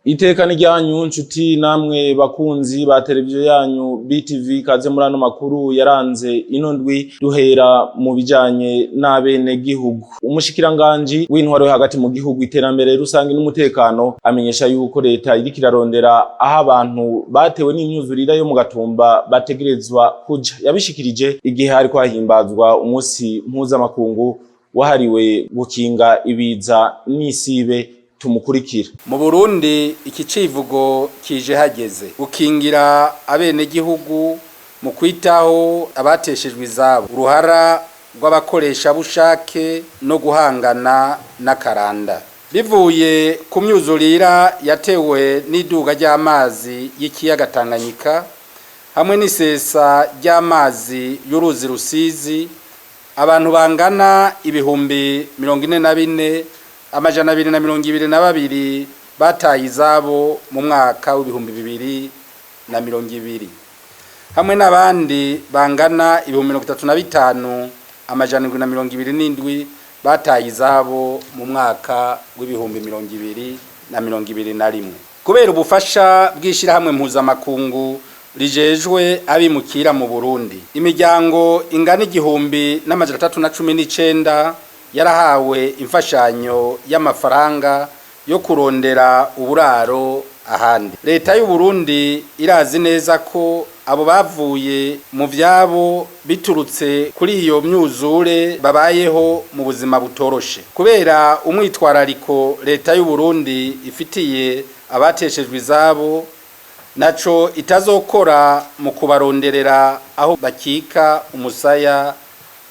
Iteka ni ryanyu, nshuti namwe bakunzi ba televiziyo yanyu BTV. Kaze muri ano makuru yaranze ino ndwi. Duhera mu bijanye n'abenegihugu. Umushikiranganji w'intwaro yo hagati mu gihugu, iterambere rusange n'umutekano amenyesha yuko leta iriko irarondera aho abantu batewe n'imyuzurira yo mu Gatumba bategerezwa kuja. Yabishikirije igihe hariko hahimbazwa umunsi mpuzamakungu wahariwe gukinga ibiza n'isibe. Tumukurikira. Mu Burundi iki civugo kije hageze: gukingira abenegihugu mu kwitaho abateshejwe izabo, uruhara rw'abakoresha bushake no guhangana n'akaranda. Bivuye ku myuzurira yatewe n'iduga ry'amazi y'ikiyaga Tanganyika hamwe n'isesa ry'amazi y'uruzi Rusizi, abantu bangana 44,222 bataye izabo mu mwaka w'2020, hamwe n'abandi bangana 35,727 bataye izabo mu mwaka w'2021. Kubera ubufasha bw'ishyirahamwe mpuzamakungu rijejwe abimukira mu Burundi, imiryango ingana 1319 yarahawe imfashanyo y'amafaranga yo kurondera uburaro ahandi. Leta y'u Burundi irazi neza ko abo bavuye mu vyabo biturutse kuri iyo myuzure babayeho mu buzima butoroshe. Kubera umwitwarariko leta y'u Burundi ifitiye abateshejwe izabo, naco itazokora mu kubaronderera aho bakika umusaya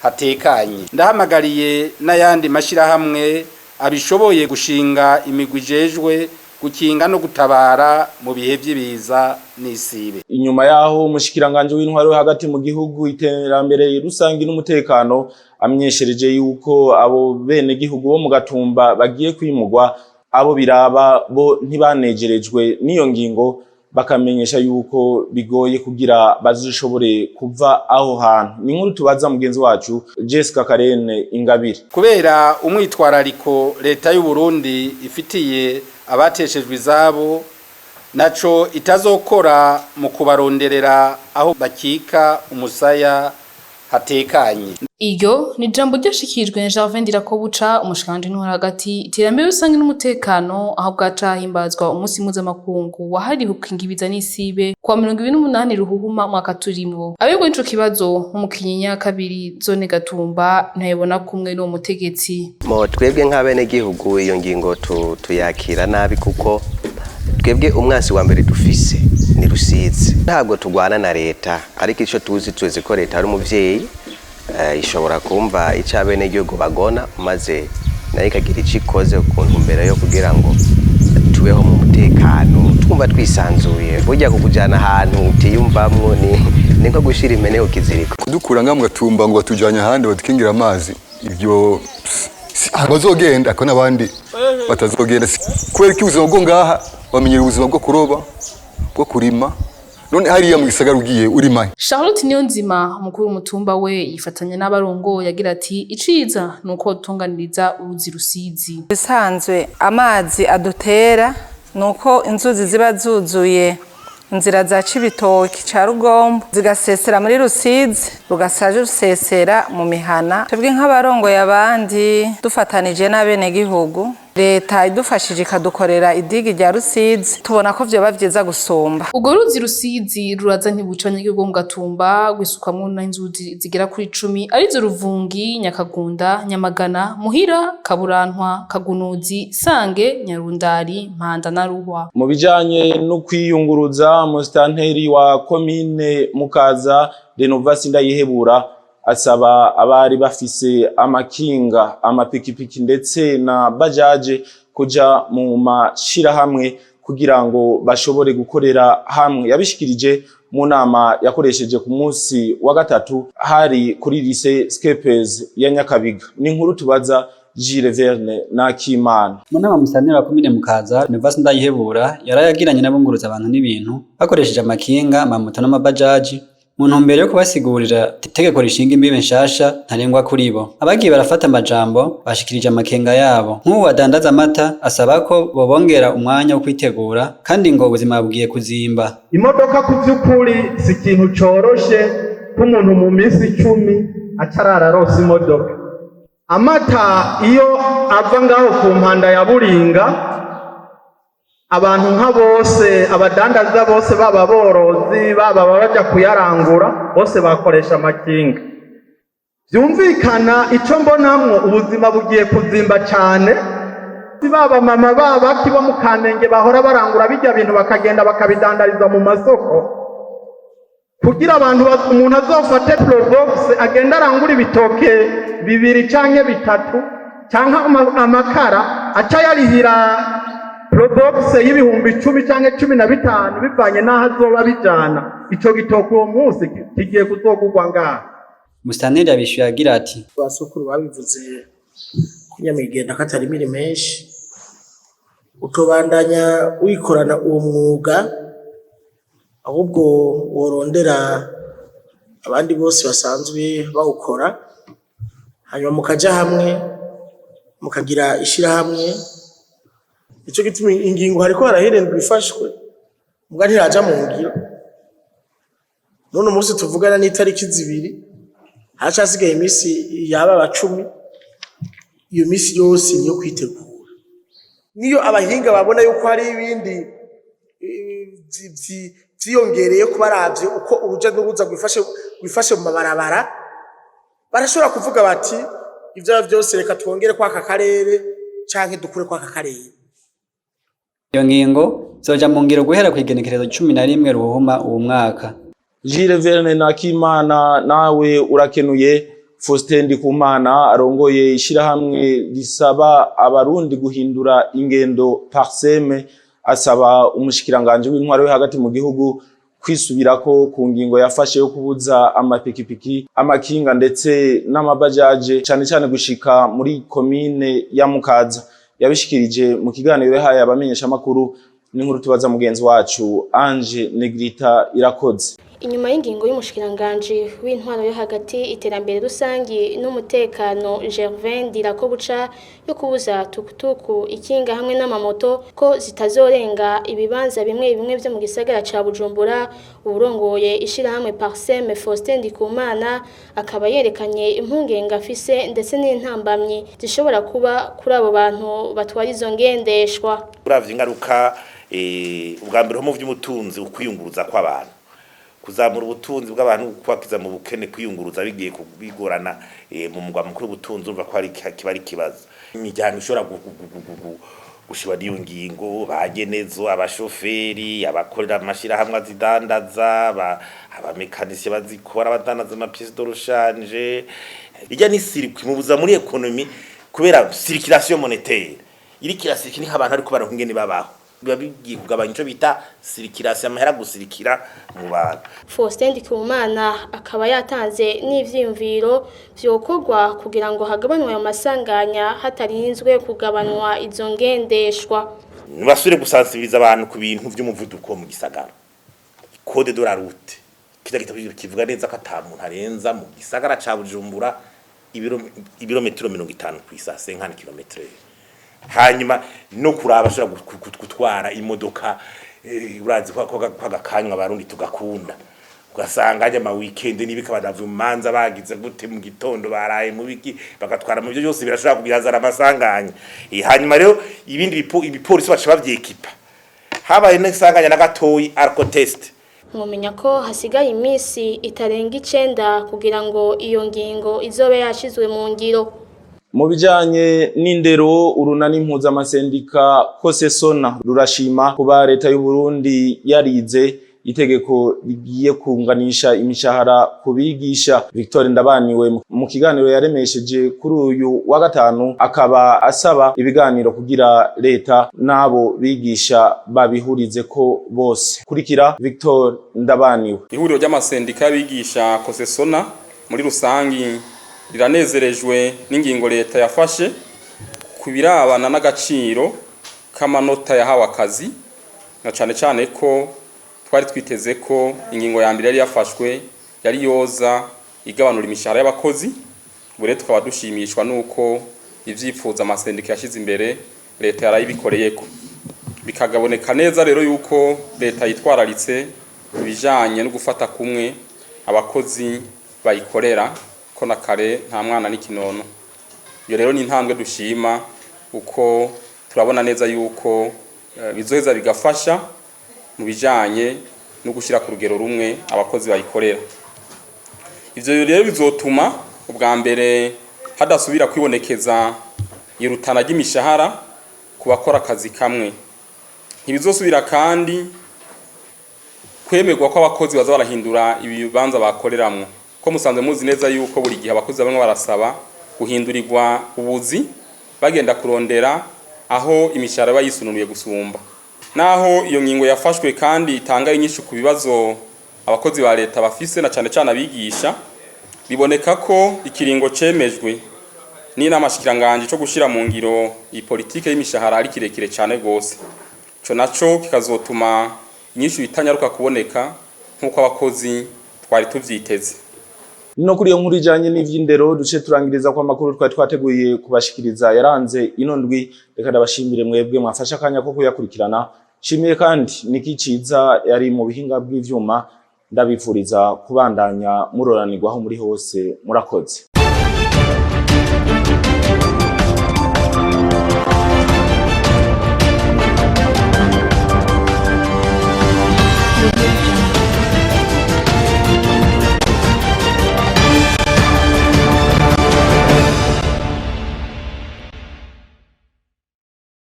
hatekanye. Ndahamagariye n'ayandi mashyirahamwe abishoboye gushinga imigwi ijejwe gukinga no gutabara mu bihe by'ibiza n'isibe. Inyuma yaho umushikiranganje w'intwaro yo hagati mu gihugu, iterambere rusangi n'umutekano amenyeshereje yuko abo bene gihugu bo mu Gatumba bagiye kwimugwa, abo biraba bo ntibanejerejwe n'iyo ngingo, bakamenyesha yuko bigoye kugira bazishobore kuva aho hantu. Ni inkuru tubaza mugenzi wacu Jessica Karene Ingabire. Kubera umwitwarariko leta y'u Burundi ifitiye abateshejwe izabo, naco itazokora mu kubaronderera aho bakika umusaya hatekanye. Iryo ni ijambo ryashikirijwe na Gervais Ndirakobuca, umushikiranganji w'intwaro hagati, iterambere rusange n'umutekano, aho bwaca himbazwa umunsi mpuzamakungu wahariwe gukinga ibiza n'isibe kuwa 28 Ruhuhuma mwaka turimwo. Abegwa n'ico kibazo nko mu Kinyinya kabiri, zone Gatumba, ntayibona kumwe n'uwo mutegetsi. Mo twebwe nk'abenegihugu iyo ngingo tuyakira nabi, kuko twebwe umwansi wa mbere dufise ni Rusizi. Ntabwo turwana na leta, ariko icyo tuzi, tuzi ko leta ari umuvyeyi, ishobora kumva icyo abenegihugu bagona, maze nayo ikagira icyo ikoze ku ntumbero yo kugira ngo tubeho mu mutekano, twumva twisanzuye. Burya kukujyana ahantu utiyumvamwo ni nko gushira impene ku kiziriko. Kudukura ngaha mu Gatumba ngo batujyanye ahandi badukingira amazi, ibyo bazogenda ko n'abandi batazogenda. Kubera ko ubuzima bwo ngaha bamenyera ubuzima bwo kuroba, bwo kurima, none hariya mu gisagara ugiye urimahe? Charlotte Niyonzima, umukuru w'umutumba, we yifatanya n'abarongo, yagira ati: "Iciza nuko dutunganiriza uruzi Rusizi." Bisanzwe amazi adutera nuko inzuzi ziba zuzuye inzira za Cibitoki ca Rugombo, zigasesera muri Rusizi, rugasaje rusesera mu mihana. Twebwe nk'abarongoye abandi, dufatanije n'abenegihugu, leta idufashije ikadukorera idigi rya Rusizi, tubona ko vyoba vyiza gusumba. Urwo ruzi Rusizi ruraza ntibuca abanyagihugu bo mu Gatumba, rwisukamwo n'inzuzi zigera kuri 10, arizo Ruvungi, Nyakagunda, Nyamagana, Muhira, Kaburantwa, Kagunuzi, Sange, Nyarundari, Mpanda na Ruhwa. Mu bijanye no kwiyunguruza, musitanteri wa komine Mukaza, Renovasi Ndayihebura, asaba abari bafise amakinga, amapikipiki ndetse na bajaje kuja mu mashirahamwe kugira ngo bashobore gukorera hamwe. Yabishikirije mu nama yakoresheje ku munsi wa gatatu, hari kuri lycée Skepes ya Nyakabiga. Ni inkuru tubaza Gilles Verne Nakimana. Mu nama musitanteri wa komine Mukaza, Renovasi Ndayihebura, yarayagiranye n'abunguruza abantu n'ibintu bakoresheje amakinga, amamoto n'amabajaji. Mu ntumbero yo kubasigurira itegeko rishinga imbibe nshasha ntarengwa kuri bo. Abagiye barafata amajambo bashikirije amakenga yabo. Nk'ubu adandaza amata asaba ko bobongera umwanya wo kwitegura kandi ngo ubuzima bugiye kuzimba. Imodoka ku by'ukuri si ikintu coroshe ko umuntu mu minsi 10 acarara aronse imodoka. Amata iyo ava ngaho ku mpanda ya Buringa, abantu nka bose, abadandaza bose, baba borozi, baba baja kuyarangura, bose bakoresha amakinga. Byumvikana ico mbonamwo, ubuzima bugiye kuzimba cane. Baba mama baba bo mu Kamenge bahora barangura bijya bintu bakagenda bakabidandariza mu masoko, kugira abantu umuntu azofate Probox agenda arangura ibitoke bibiri canke bitatu canke amakara, aca yarihira Probox y'10,000 canke 15, bivanye n'aho azoba bijana. Ico gitoke uwo munsi kigiye kuzogurwa ngaha. Musitanteri yabishuye agira ati: Basokuru babivuze ko nyamigenda ko atari imirimo menshi, utobandanya wikorana uwo mwuga, ahubwo worondera abandi bose basanzwe bawukora, hanyuma mukaja hamwe mukagira ishirahamwe. Nico gituma ingingo hariko harahererwa ifashwe muga ntiraja mu ngiro. None umunsi tuvugana n'itariki 2, haracasigaye iminsi yaba 10. Iyo minsi yose niyo kwitegura. Niyo abahinga babona yuko hari ibindi vyiyongereye ko baravye uko uruja n'uruza rwifashe mu mabarabara, barashobora kuvuga bati ivyo vyose reka twongere kwaka karere canke dukure kwaka karere. Iyo ngingo izoja mu ngiro guhera kw'igenekerezo 11 Ruhuhuma uwu mwaka. Jules Verne Nakimana, nawe urakenuye. Faustin Ndikumana arongoye ishirahamwe risaba abarundi guhindura ingendo Parseme, asaba umushikiranganje w'intwaro yo hagati mu gihugu kwisubirako ku ngingo yafashe yo kubuza amapikipiki, amakinga ndetse n'amabajaje, cane cane gushika muri komine ya Mukaza. Yabishikirije mu kiganiro yahaye abamenyeshamakuru. N'inkuru tubaza mugenzi wacu Ange Negrita Irakoze. Inyuma y'ingingo y'umushikiranganje w'intwaro yo hagati, iterambere rusangi n'umutekano, Gervais Ndirakobuca, yo kubuza tukutuku, ikinga hamwe n'amamoto ko zitazorenga ibibanza bimwe bimwe vyo mu gisagara ca Bujumbura, uburongoye ishirahamwe Parseme, Faustin Ndikumana, akaba yerekanye impungenge afise ndetse n'intambamyi zishobora kuba kuri abo bantu batwara izo ngendeshwa. Uravye ingaruka, ubwa mbere ho mu vy'ubutunzi, ukwiyunguruza kw'abantu, kuzamura ubutunzi bw'abantu, kubakiza mu bukene, kwiyunguruza bigiye bigorana mu mugwa mukuru w'ubutunzi, urumva ko ari kiba ari ikibazo. Imiryango ishobora gushiba n'iyo ngingo, bagenezo, abashoferi, abakorera amashirahamwe azidandaza, abamekanisiye bazikora, abadandaza ama pièces de rechange. Ijya ni circuit mubuza muri économie, kubera circulation monétaire iriko irasirikira, niho abantu ariko baronka ingene babaho. Biba bigiye kugabanya ico bita circulation, amahera gusirikira mu bantu. Faustin Ndikumana akaba yatanze n'ivyiyumviro vyokorwa kugira ngo hagabanwe ayo masanganya hatarinzwe kugabanwa izo ngendeshwa. Nibasubire gusansibiriza abantu ku bintu vy'umuvuduko mu gisagara. Code de la route kita gitabo kivuga neza ko ata muntu arenza mu gisagara ca Bujumbura ibirometero 50 kw'isaha, 50 km. Hanyuma no kuraba ashobora gutwara imodoka, urazi ko agakanywa abarundi tugakunda, ugasanga ajya ama weekend nibika badavuye mu manza, bagize gute, mu gitondo baraye mu biki, bagatwara mu byo byose birashobora kubirazana amasanganya. Hanyuma rero ibindi ibipolisi baca bavyekipa, habaye n'isanganya na gatoyi, alcotest. Mwomenya ko hasigaye iminsi itarenga 9 kugira ngo iyo ngingo izobe yashizwe mu ngiro. Mu bijanye n'indero, urunani mpuzamasendika Kosesona rurashima kuba leta y'u Burundi yarize itegeko rigiye kunganisha imishahara ku bigisha. Victor Ndabaniwe mu kiganiro yaremesheje kuri uyu wa gatanu akaba asaba ibiganiro kugira leta n'abo bigisha babihurize ko bose. Kurikira Victor Ndabaniwe. Ihuriro ry'amasendika y'abigisha Kosesona muri rusangi riranezerejwe n'ingingo leta yafashe ku birabana n'agaciro k'amanota yahawe akazi, na cane cane ko twari twiteze ko ingingo ya mbere yari yafashwe. yari yoza igabanura imishahara y'abakozi. Ubu rero tukaba dushimishwa nuko ivyifuzo amasendika yashize imbere leta yarayibikoreyeko, bikagaboneka neza rero yuko leta yitwararitse ibijanye no gufata kumwe abakozi bayikorera, ko na kare nta mwana n'ikinono. Iyo rero ni intambwe dushima, uko turabona neza yuko bizoheza bigafasha mu bijanye no gushyira ku rugero rumwe abakozi bayikorera. Ivyo rero bizotuma ubwa mbere hadasubira kwibonekeza irutana ry'imishahara ku bakora akazi kamwe. Ntibizosubira kandi kwemerwa ko abakozi baza barahindura ibibanza bakoreramwo, ko musanzwe muzi neza yuko buri gihe abakozi bamwe barasaba guhindurirwa ubuzi bagenda kurondera aho imishahara iba yisununuye gusumba. Naho iyo ngingo yafashwe kandi itanga inyishu ku bibazo abakozi ba leta bafise, na cane cane abigisha, biboneka ko ikiringo cemejwe n'inama shikiranganje co gushira mu ngiro iyi politike y'imishahara ari kirekire cane gose. Ico naco kikazotuma inyishu itanyaruka kuboneka nk'uko abakozi twari tuvyiteze. No kuri iyo nkuru ijanye n'ivy'indero duce turangiriza kwa makuru twari twateguye kubashikiriza yaranze ino ndwi. Reka ndabashimire mwebwe mwafashe akanya ko kuyakurikirana. Shimiye kandi Niki Ciza yari mu bihinga bw'ivyuma. Ndabifuriza kubandanya muroranirwaho muri hose. Murakoze.